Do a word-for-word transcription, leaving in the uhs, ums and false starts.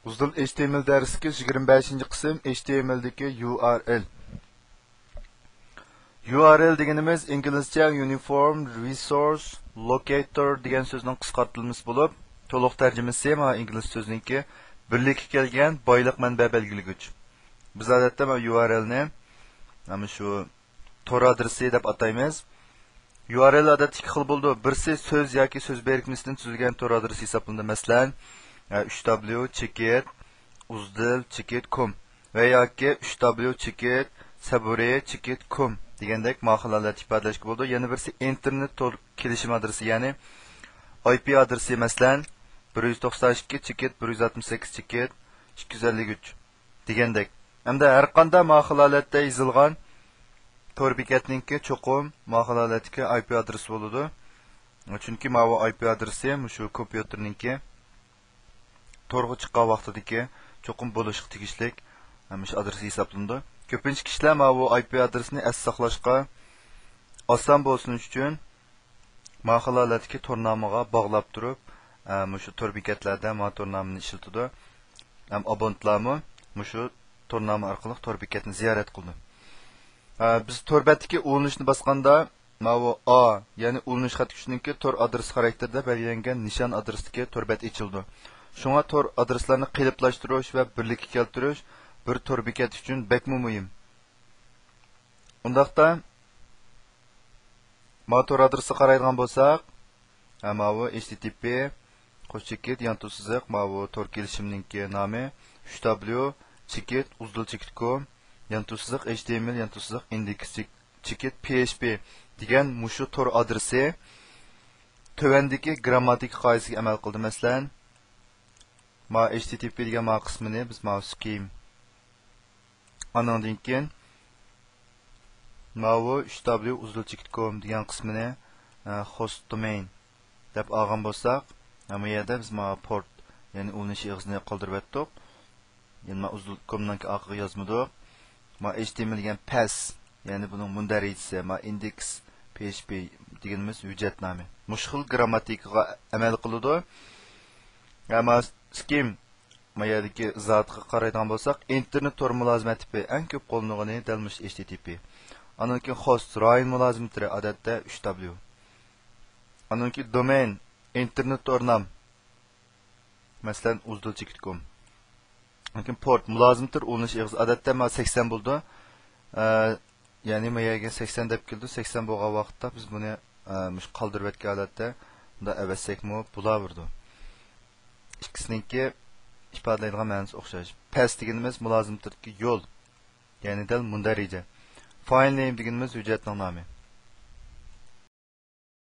ئۇزدىل H T M L دەرسلىكى يىگىرمە بەشىنچى قىسىم، H T M L دىكى U R L. U R L دېگىنىمىز ئىنگلىزچە Uniform Resource Locator دېگەن سۆزنىڭ قىسقارتىلمىسى بولۇپ، تولۇق تەرجىمىسى مانا ئىنگلىز سۆزىنىڭكى بىرلىككە كەلگەن بايلىق مەنبە بەلگىلىگۈچ. بىز ئادەتتە مانا U R L نى مانا شۇ تور ئادرېسى دەپ ئاتايمىز. U R L ئادەتتە ئىككى خىل بولىدۇ. بىرسى سۆز ياكى سۆز بىرىكمىسىدىن تۈزۈلگەن تور ئادرېسى ھېسابلىنىدۇ. مەسىلەن، ئۈچ W چېكىت ئۇزدىل چېكىت كوم ۋە ياكى ئۈچ W چېكىت سەبۇرى چېكىت كوم دېگەندەك مانا خىل ھالەتتە ئىپادىلەشكە بولىدۇ. يەنە بىرسى ئىنتېرنېت تور كېلىشىم ئادرېسى، يەنى I P ئادرېسى، مەسىلەن، بىر يۈز توقسان ئىككى چېكىت بىر يۈز ئاتمىش سەككىز چېكىت ئىككى يۈز ئەللىك ئۈچ دېگەندەك. ھەمدە ھەر قانداق مانا خىل ھالەتتە يېزىلغان تور بېكەتنىڭكى چوقۇم مانا خىل ھالەتتىكى I P ئادرېسى بولىدۇ. چۈنكى ماۋۇ I P ئادرېسى مۇشۇ كومپيۇتېرنىڭكى تورغا چىققان ۋاقتىدىكى چوقۇم بولۇشقا تېگىشلىك مۇشۇ ئادرېس ھېسابلىنىدۇ. كۆپىنچە كىشىلەر ماۋۇ I P ئادرېسىنى ئەستە ساقلاشقا ئاسان بولسۇن ئۈچۈن مانا خىل ھالەتتىكى تورنامىغا باغلاپ تۇرۇپ، ئە، مۇشۇ تور بېكەتلەردە مانا تورنامىنى ئىشلىتىدۇ. ھەم ئابونتلارمۇ مۇشۇ تورناما ئارقىلىق تور بېكەتنى زىيارەت قىلىدۇ. ئە، بىز تور بەتتىكى ئۇلىنىشنى باسقاندا، ماۋۇ A، يەنى ئۇلىنىش خەت كۈچىنىڭكى تور ئادرېسى خاراكتېرىدە بەلگىلەنگەن نىشان ئادرېسىدىكى تور بەت ئېچىلىدۇ. شۇڭا تور ئادرېسلارنى قېلىپلاشتۇرۇش ۋە بىرلىككە كەلتۈرۈش بىر تور بېكەت ئۈچۈن بەكمۇ مۇھىم. ئۇنداقتا، ماۋۇ تور ئادرېسىغا قارايدىغان بولساق، ھە، ماۋۇ H T T P قوش چېكىت يانتۇ سىزىق ماۋۇ تور كېلىشىمنىڭكى نامى، ئۈچ W چېكىت ئۇزدىل چېكىت كوم يانتۇ سىزىق H T M L يانتۇ سىزىق ئىندېكس چېكىت P H P دېگەن مۇشۇ تور ئادرېسى تۆۋەندىكى گىرامماتىكا قائىدىسىگە ئەمەل قىلدى. مەسىلەن، ماۋۇ H T T P دېگەن ماۋۇ قىسمىنى بىز ماۋۇ scheme، ئانىڭدىن كېيىن ماۋۇ ئۈچ W ئۇزدىل چېكىت كوم دېگەن قىسمىنى، ئە، host domain دەپ ئالغان بولساق، ئە، بۇ يەردە بىز ماۋۇ port، يەنى ئۇلىنىش ئېغىزىنى قالدۇرۇۋەتتۇق. يەنە ماۋۇ ئۇزدىل كومنىڭكى ئارقىغا يازمىدۇق. ماۋۇ H T M L دېگەن path، يەنى بۇنىڭ مۇندەرىجىسى، ماۋۇ ئىندېكس P H P دېگىنىمىز ھۆججەت نامى. مۇشۇ خىل گىرامماتىكىغا ئەمەل قىلىدۇ. ئە، ماۋۇ scheme ما يەردىكى ئىزاھاتقا قارايدىغان بولساق، ئىنتېرنېت تور مۇلازىمەت تىپى ئەڭ كۆپ قوللىنىلغىنى دەل مۇشۇ H T T P. ئاندىن كېيىن host رايون مۇلازىمەت تىپى ئادەتتە ئۈچ W. ئاندىن كېيىن domain ئىنتېرنېت تور نام. مەسىلەن، ئۇزدىل چېكىت كوم. ئاندىن كېيىن port مۇلازىمەت تىپ ئۇلىنىش ئېغىزى ئادەتتە مانا سەكسەن بولىدۇ. ئە، يەنى ما يەرگە سەكسەن دەپ كېلىدۇ. سەكسەن بولغان ۋاقىتتا بىز بۇنى، ئە، مۇشۇ قالدۇرۇۋەتكەن ھالەتتە بۇنداق ئەۋەتسەكمۇ بولاۋېرىدۇ. ئىككىسىنىڭكى ئىپادىلەيدىغان مەنىسى ئوخشاش. Path دېگىنىمىز مۇلازىمەتتىكى يول، يەنى دەل مۇندەرىجە. File name دېگىنىمىز ھۆججەتنىڭ نامى.